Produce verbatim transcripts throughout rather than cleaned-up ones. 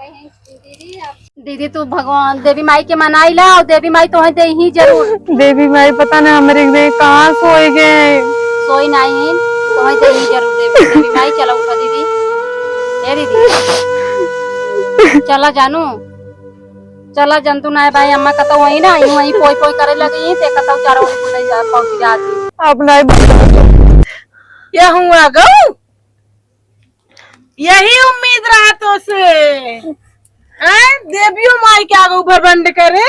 दीदी, तू भगवान देवी माई के मनाई ला, और देवी माई तोहे देही जरूर। देवी माई पता ना हमरे के कहाँ सोई गए। सोई नहीं, तोहे देही जरूर देवी, देवी माई। चला उठा दीदी, ए दीदी, चला जानू, चला जंतु ना है भाई, अम्मा कतौ वही ना, यूं वही पोई पोई करे लगी, ते कतौ चारों ओर बुलाई जा, पहुंच जाती। अब नहीं बता। यह हुआ गऊ, यही उम्मीद रहा तो से, हैं? देवियो माई के आगे भरबंड करे।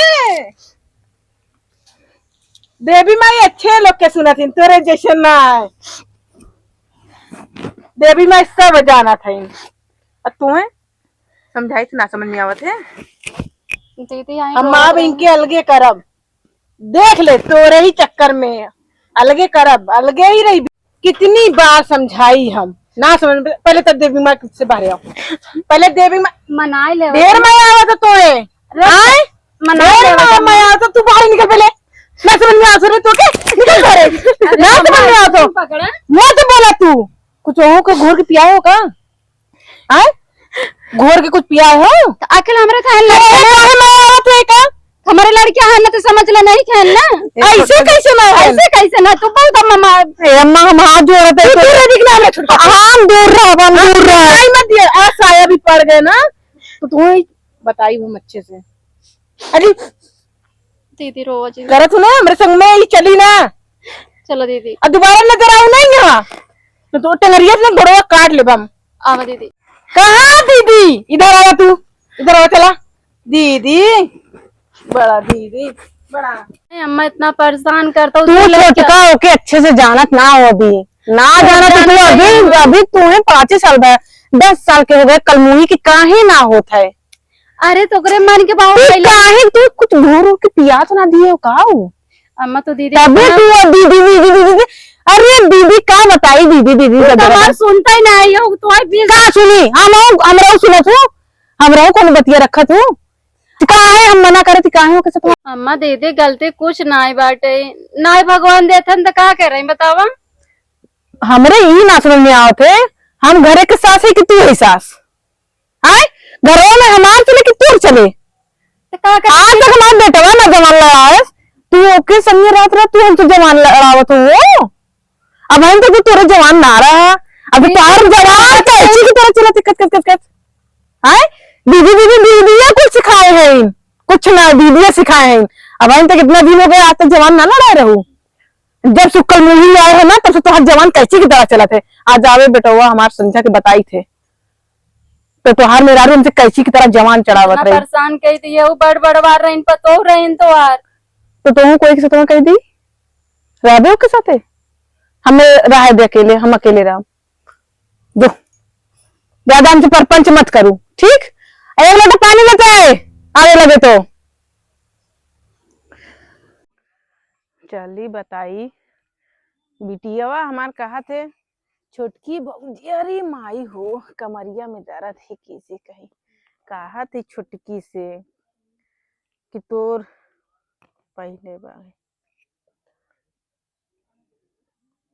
देवी माई अच्छे लोग के सुनत हिन, तोरे जैसे ना है। देवी माई सब जानत है। और तुम्हें समझाई तो ना समझ में आवत है। दीदी, आई हम रो अब रही इनके अलगे करब, देख ले, तोरे ही चक्कर में अलगे करब, अलगे ही रही। कितनी बार समझाई हम, ना समझ में, पहले तो देवी माँ से बाहर आओ, पहले देवी माँ मनाई ले। ढेर माया आवा तो तोए, अरे, आए? मनाई ढेर ले। माया, माया आवा तो तू बाहर निकल पहले, ना समझ में आवा तो तू के निकल पहले, अरे, ना समझ में आवा तो पकड़ा। मत बोला तू, कुछ हो को घोर के पियाए हो का? आए? घोर के कुछ पियाए हो? तो आखिर हमरे खाए तो लगे। काहे माया आवत है का? हमारे लड़कियां हैं ना, तो समझ ले, नहीं खाए ना। ऐसे कैसे ना है? ऐसे कैसे ना? तू बहुत अम्मा मार। ए अम्मा, हम हाथ जोड़त है। तू दूर रह, दिख ना हमरा छोटका। हम दूर रह, हम दूर रह। नहीं मत दिया, आज साया भी पड़ गए ना, तो तुम्हें बताई हम अच्छे से। अरे दीदी रोवा जी। करत हो ना, हमरे संग में ही चली ना। चलो दीदी। अब दोबारा नजर आऊ नहीं यहाँ, तो तू टंगरिया से गोड़वा काट लेबम। आवा दीदी। कहाँ दीदी? इधर आवा तू, इधर आवा, चला। दीदी, बड़ा दीदी, बड़ा। ए, अम्मा इतना परेशान करता हूँ, तू तू लड़का छोटका होके अच्छे से जानत ना हो अभी, ना जानत हो तू अभी, अभी तू है पाँचे साल भर, दस साल के हो गए, कलमुही की काहे ना होत है? अरे तो ओकरे मन के बाबू तू पहले काहे तू कुछ घोर उर के पिया तो ना दिए हो का हो? अम्मा तो दीदी तबे ना तू वो दीदी, दीदी, दीदी, दीदी। अरे दीदी का बताई दीदी, दीदी तू का तो जगह हमार सुनता ही ना है, यो तो आई भी का सुनी? हम, हमरा सुनत हो, हमरा कोनो बतिया रखत हो? तो का है हम मना करत, काहे हो के सपना? अम्मा दीदी गलती कुछ ना है बाटे, ना है भगवान देथन तो का करे बतावा? हमरे ई ना समझ में आवत है, हम घरे के सास है कि तू है सास? आय? घरवा में हमार चले कि तोर चले? तो का करे? आज तक हमार बेटवा ना जवान लड़ावस, तू ओके संगे रहत रह, तू हमसे जवान लड़ावत हो। अब हम तो तोरे जवान ना रहा, अब तो तोहार जवान कैंची की तरह चलत, कत, कत, कत, कत। आय? दीदी, दीदी, दीदी, ये कुछ सिखाए हैं, कुछ ना, दीदी ये सिखाए हैं। अब हम तो कितना दिन हो गए, आज तक जवान ना लड़ाए रहू। जब से कलमुही आए है ना, तब से तोहार जवान कैंची की तरह चलत है। आज आवे बेटवा हमार संझा के बताई थे, तो तोहार मेहरारू हमसे कैंची की तरह जवान चढ़ावत इतना रही। परेशान कई दिए, वो बड़ बड़वार रहीन, पतोह रहीन तोहार। तो तोहू कोई के साथ कह दी, रहबे ओके साथे? हमें रहे दे अकेले, हम अकेले रहब। जो, ज्यादा हमसे परपंच मत करू, ठीक? एक लोटा पानी लेते आए, आवे लगे तो। चली बताई, बिटियावा हमार कहा थे, छोटकी भौजी, अरे माई हो, कमरिया में दर्द है, कैसे कही, कहा थे छोटकी से कि तोर पहले बा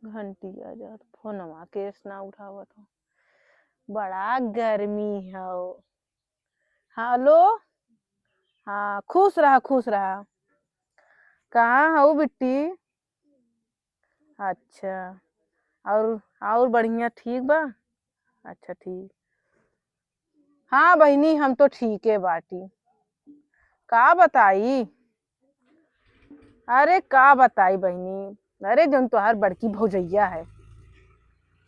घंटी आ जात, फोनवा केस ना उठावत हो, बड़ा गर्मी हो। हेलो, हाँ, खुश रहा, खुश रहा। कहाँ हऊ बिट्टी? अच्छा, और, और बढ़िया ठीक बा? अच्छा, ठीक। हाँ बहिनी, हम तो ठीके बाटी। का बताई? अरे का बताई बहिनी, अरे जौन तोहार बड़की भौजैया है,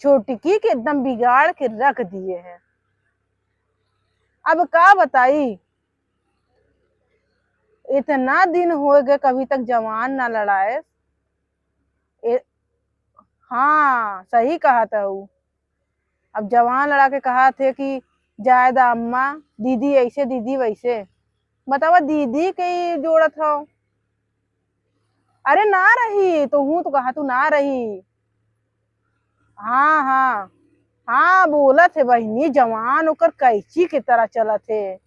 छोटकी के एकदम बिगाड़ के रख दिए है। अब का बताई, इतना दिन हो गए, कभी तक जवान ना लड़ाए। ए, हाँ, सही कहत हऊ। अब जवान लड़ा के कहत है कि जाए दा अम्मा, दीदी ऐसे, दीदी वैसे। बतावा, दीदी के ही जोड़त हौ। अरे ना रही, तो हूँ तो कहा तू ना रही। हाँ, हाँ, हाँ, बोलत है बहिनी, जवान ओकर कैंची के तरह चलत है।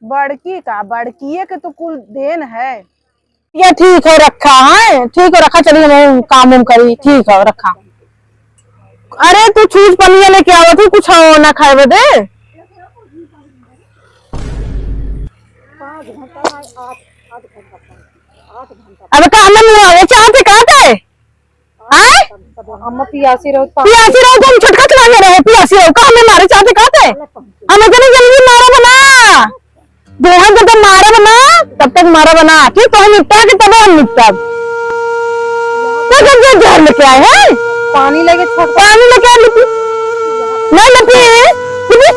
बड़की का, बड़किए के तो कुल देन है। ये ठीक है, रखा है, ठीक है, रखा, चलिए हम काम उम करी, ठीक है, रखा। अरे तू छूछ पनिया लेके आवत ही, कुछ हो ना खाए बदे। अब का हमें मुआवे चाहते कहते? आय? अम्मा पियासी रहो, पा- पियासी रहो, तुम छोटका चला रहे, पियासी रहो, का हमें मारे चाहते कहते? हम इतने जल्दी मारा बना, दोहन जब तक मारा बना, तब तक मारा बना, ठीक? तो हम निपटा के तब हम निपटब। तो जब ये जहर लेके आए हैं, पानी लेके छोड़, पानी लेके आए, लिपि। नहीं, लिपि, लिपि।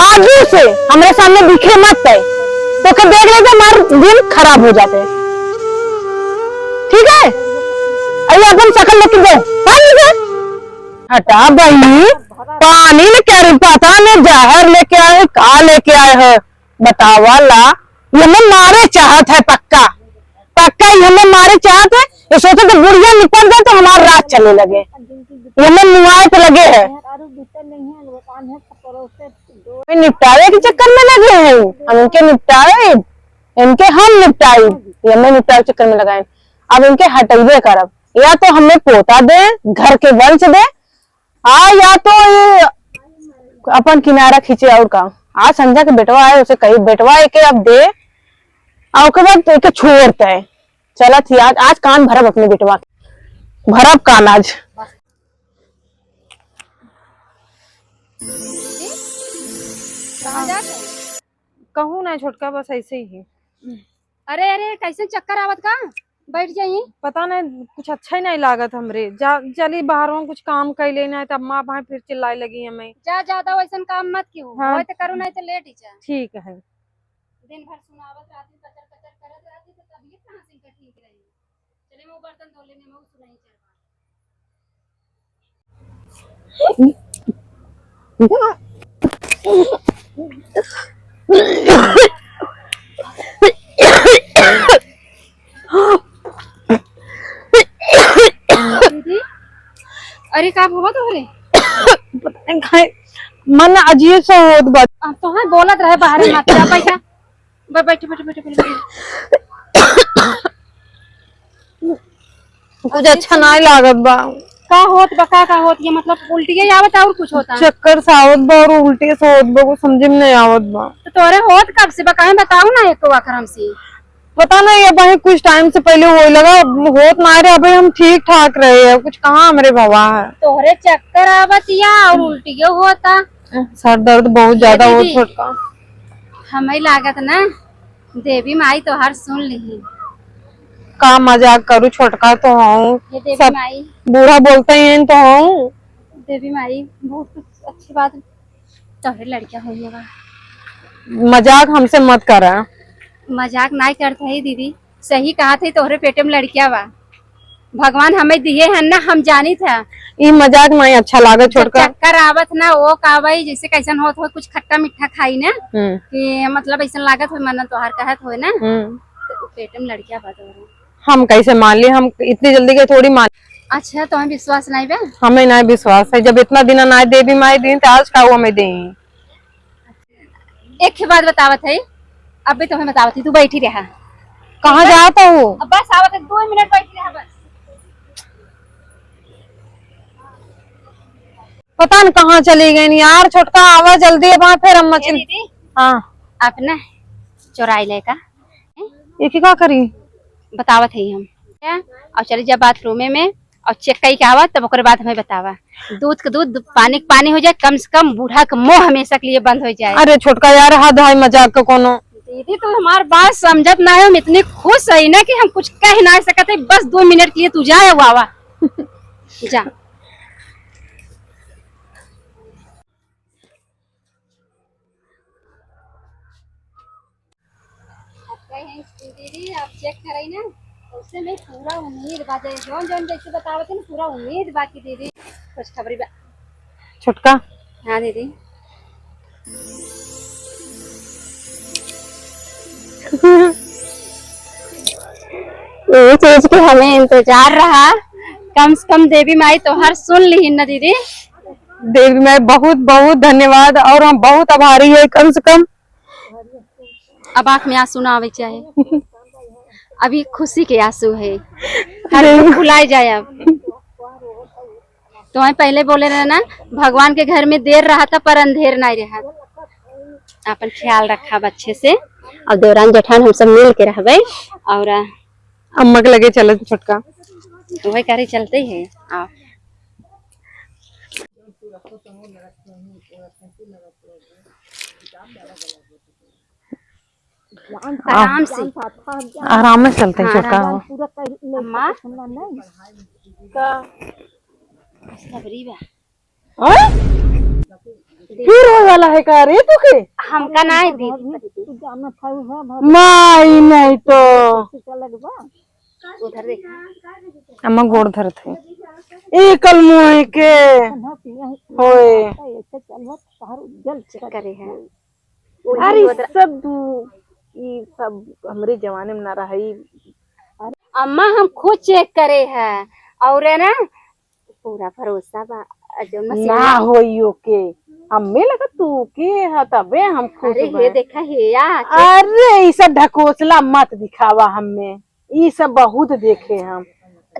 आजू से हमरे सामने दिखे मत है, तो के देख लेते हमार दिन खराब हो जाते, ठीक है? अरे अपन शकल लेके जाओ, हाँ, ठीक है? हटा बहिनी, पानी लेके आ रही, पता नहीं जहर लेके आए, का लेके आए है, बतावा ला। ये हमें मारे चाहत है पक्का, पक्का ये हमें मारे चाहत है। ये सोचे तो बुढ़िया निपट जाए तो हमार राज चले लगे, ये हमें मुआए पे लगे है। निपटावे के चक्कर में लगे हैं, हम इनके निपटाए, इनके हम निपटाई, ये हमें निपटावे के चक्कर में लगाए। अब इनके हटैबे करब, या तो हमें पोता दे, घर के वंश दे, आ या तो ये अपन किनारा खींचे। और का, आज संझा के बेटवा आए, उसे कही बेटवा एके अब दे, आ ओके बाद एके छोड़ते है। चलत ही आज, आज कान भरब अपने बेटवा के, भरब कान आज। कहाँ जात है? कहूँ ना छोटका, बस ऐसे ही। अरे, अरे, कैसे चक्कर आवत का? बैठ जाई। पता नहीं, कुछ अच्छा ही नहीं लागत हमरे। जा, चली बाहर में कुछ काम कर लेना है, तब माँ भाई फिर चिल्लाए लगी हमें। जा, ज्यादा वैसन काम मत कियो। हाँ। होय तो करू, नहीं तो लेट ही जा। ठीक है। दिन भर सुनावत रहती, कचर कचर करत रहती, तो तबीयत कहाँ से इनका ठीक रही? चले, मैं वो बर्तन धो लेने, मैं वो सुनाई चार बार। दीदी, अरे का हुआ तोहरे? पता नहीं काहे मन अजीब सा होत बा। अब तो है बोलत रहे बाहर में, मत जा, बैठा। बै-, बैठ, बैठ, बैठ, बैठ, बैठ। कुछ अच्छा नाहीं लागत बा। का होत बा, का, का होत? ये मतलब उल्टिये आवत और कुछ होता? चक्कर सा आवत बा और उल्टी सा होत बा, कुछ समझे में नाहीं आवत बा। तो तोरे होत कब से बा, काहे बताओ ना एक बार हमसे। पता नहीं, अबहीं कुछ टाइम से पहले होए लगा, होत नाहीं रहे, अबहीं हम ठीक ठाक रहे हैं, कुछ कहाँ हमरे भवा है। तोहरे चक्कर आवत या और उल्टियो होता। सर दर्द बहुत ज्यादा होत दीदी, छोटका। हमें लागत ना देवी माई तोहार सुन लिही। का मजाक करू, छोटका तो हूँ। हे देवी सब माई। बूढ़ा बोलते ही हैं तो हूँ। देवी माई, बहुत अच्छी बात। तोहरे लड़किया होइए बा। मजाक हमसे मत करा। मजाक नाहीं करत है दीदी, सही कहत है, तोहरे पेटे में लड़किया बा। भगवान हमें दिए हैं ना, हम जानित है। ई मजाक नाहीं अच्छा लागत, जब छोटका। चक्कर आवत ना, वो का भाई, जैसे कैसन होत हो, कुछ खट्टा मीठा खाई ना, हम्म। कि मतलब ऐसन लागत हो, मन तोहार कहत हो ना, हम्म। तो पेट में लड़किया बा तोहरे। हम कैसे मान ली, हम इतनी जल्दी के थोड़ी मान। अच्छा, तुम्हें विश्वास नहीं बा? हमें नहीं विश्वास है, जब इतना दिन ना देवी माई दी, तो आज का वो हमें दें? एक ही बात बतावत है, अभी तुम्हें बतावत है, तू बैठी रहा। कहाँ जात हो? अब बस आवत है, दो मिनट बैठी रहा बस। पता न कहाँ चली गई यार, छोटका आवा जल्दी, अब फिर अम्मा ए चिल- दीदी, हाँ। आप ना चोराई लेका। ये की का करी? बतावत है हम। क्या? और चली जा बाथरूमे में और चेक कई के आवा, तब ओकरे बाद हमें बतावा। दूध के दूध, पानी के पानी हो जाए, कम से कम बूढ़ा के मोह हमेशा के लिए बंद हो जाए। अरे छोटका यार, हद है मजाक का कोनो। दीदी, तू हमार बात समझत ना है, हम इतनी खुश है ना कि हम कुछ कह ना सकते। बस दो मिनट के लिए तू जाए, वो आवा। जा। अब कहे हैं कि दीदी, आप चेक कराई ना, उससे मैं पूरा उम्मीद बा, जे जौन जौन जैसे बतावत है ना, पूरा उम्मीद बा कि दीदी खुशखबरी बा। छोटका। हाँ दीदी। यही चीज के हमें इंतजार रहा। कम से कम देवी माई तोहार सुन लिहिन ना दीदी। देवी माई बहुत बहुत धन्यवाद, और हम बहुत आभारी है। कम से कम अब आँख में आंसू ना आवे चाहे, अभी खुशी के आंसू है, हर दुख भुलाए जाए अब। तो वहीं पहले बोले रहे ना, भगवान के घर में देर रहता पर अंधेर नहीं रहत। अपन ख्याल रखा अच्छे से, और देवरान जेठान हम सब मिल के रहबे। और अम्मा के लगे चलत छोटका। वही करे चलते ही है। आओ। आराम से। आराम से चलते हैं, हाँ, छोटका आराम हो। से। अम्मा। का? सबरी बा। हाँ? फिर हो वाला है का रे तू के? हमका ना है दीदी। माई नहीं तो। उधर देख। अम्मा गोड़ धरत है। ई कल मुँह के। होए। चेक करे है। अरे, ई सब, ई सब हमरे जमाने में ना रहा, ई अम्मा, हम खुद चेक करे है, और है ना, पूरा भरोसा बा, जो मशीन ना होई ओके। हमें लगा तू के है, तबे हम खुश अरे, बा। हे देखा, हे या, अरे, ई सब ढकोसला मत दिखावा हमें। ई सब बहुत देखे हम।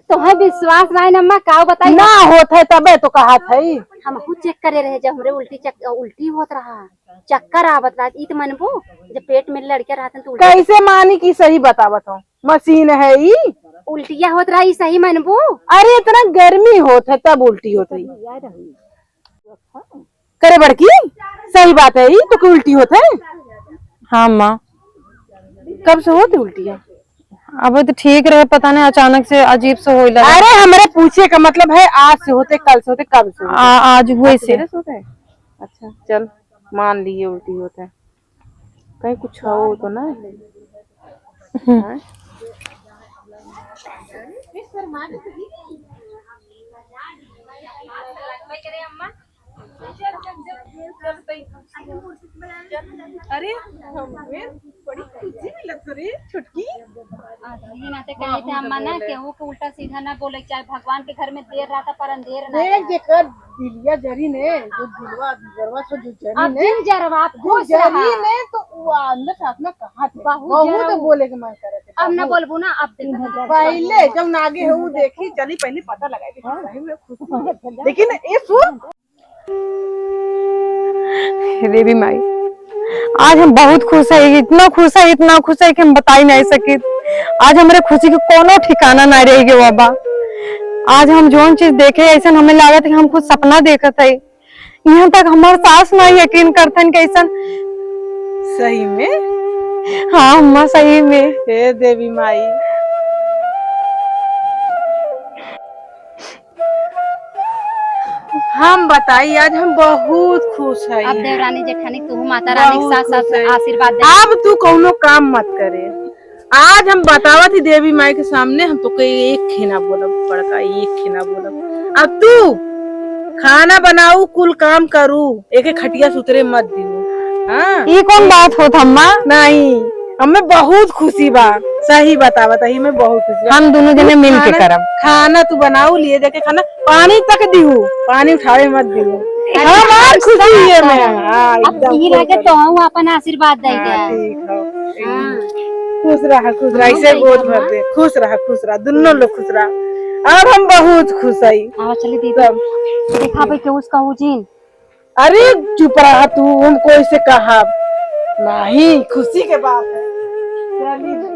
तोहे विश्वास नाई न अम्मा, काऊ बताई? ना होत है तबे तो कहत है। हमहू चेक करे रहे जब हमरे उल्टी चक-, उल्टी होत रहा, चक्कर आवत रहा, ई त मनबू? जब पेट में लड़के रहत हैं तो उल्टी कैसे मानी कि सही बतावत हो? मशीन है ई? उल्टिया होत रहा, ई सही मनबू? अरे इतना गर्मी होत है तब उल्टी होत है। करे बड़की, सही बात है, ई तो के उल्टी होत है। हाँ माँ। कब से होत है उल्टिया? अब तो ठीक रहे, पता नहीं अचानक से अजीब से होए लगा। अरे हमरे पूछे का मतलब है आज से होत है, कल से होत है, कब से होत है? आ, आज हुए आज से। सवेरे से होत है? अच्छा चल मान लिए उल्टी होत है, कहीं कुछ हो तो ना। हम्म। हाँ? अरे, हमें बड़ी खुशी मिलत हो रे, छोटकी। असली नाते कहे थे अम्मा ना, केहू के उल्टा सीधा ना बोले के चाहे, भगवान के घर में देर रहता पर अंधेर ना देख रहता। जेकर दिलिया जरी ने, जो दिलवा, दिलवा से जो जरी अब ने, जिन जरवा जो खुश जरी रहा। ने, तो वो अंदर से आत्मा कहाँ थे? बहुत बहुत जरूर। बोले के मन करे थे, अब ना बहुत। बोलबू ना, अब देखो। पहले जब नागे है, वो देखी, चली पहले पता लगाई, देखी हाँ। सही में खुश है। लेकिन ये सुन। हे देवी माई, आज हम बहुत खुश है, इतना खुश है, इतना खुश है कि हम बताई नहीं सकित। आज हमरे खुशी के कोनो ठिकाना ना रह गयो बाबा। आज हम जौन चीज देखे, ऐसन हमें लागत है कि हम कुछ सपना देखत है। यहाँ तक हमार सास ना यकीन करतन कि ऐसन। सही में? हाँ अम्मा, सही में। हे देवी माई, हम बताई, आज हम बहुत खुश है। अब देवरानी जेठानी, तू माता रानी के बहुत साथ साथ खुश है। आशीर्वाद दे। अब तू कौनो काम मत करे। आज हम बतावत ही देवी माई के सामने, हम तोके एक खेना बोलब, बड़का एक खेना बोलब। अब तू खाना बनाऊ, कुल काम करू, एक एक खटिया सुतरे मत दियो। हाँ? ई कौन बात होत अम्मा? नहीं, हमें बहुत खुशी बा, सही बतावत ही, हमें बहुत खुशी बा। हम दोनों जने मिल के खाना, करब। खाना तू बनाऊ, लिए जाके खाना, पानी तक दिहू, पानी उठावे मत दिहू। अरे, हम आज खुशी है मैं। हाँ, अब एकदम यही खुश लगे रह। तो हम अपन आशीर्वाद दे हाँ, दे। ठीक हो। हाँ। खुश रहा, खुश रहा, हाँ, ऐसे सही गोद बात भर है। दे। खुश रहा, खुश रहा, दोनों लोग खुश रहा। अब हम बहुत खुश है। हाँ, चलिए दीदी। सब। देखा भाई के उसका उजीन। अरे चुप रहा तू, हम कोई से कहा नहीं, खुशी के बात है। चलिए।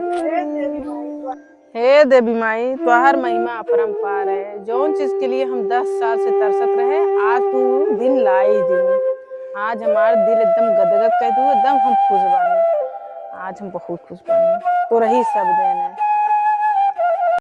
हे देवी माई, तोहार महिमा अपरंपार है। जौन चीज के लिए हम दस साल से तरसत रहे, आज तू दिन लाई दे। आज हमार दिल एकदम गदगद कर दू, एकदम हम खुश बानी। आज हम बहुत खुश बानी, तोरही सब देन है।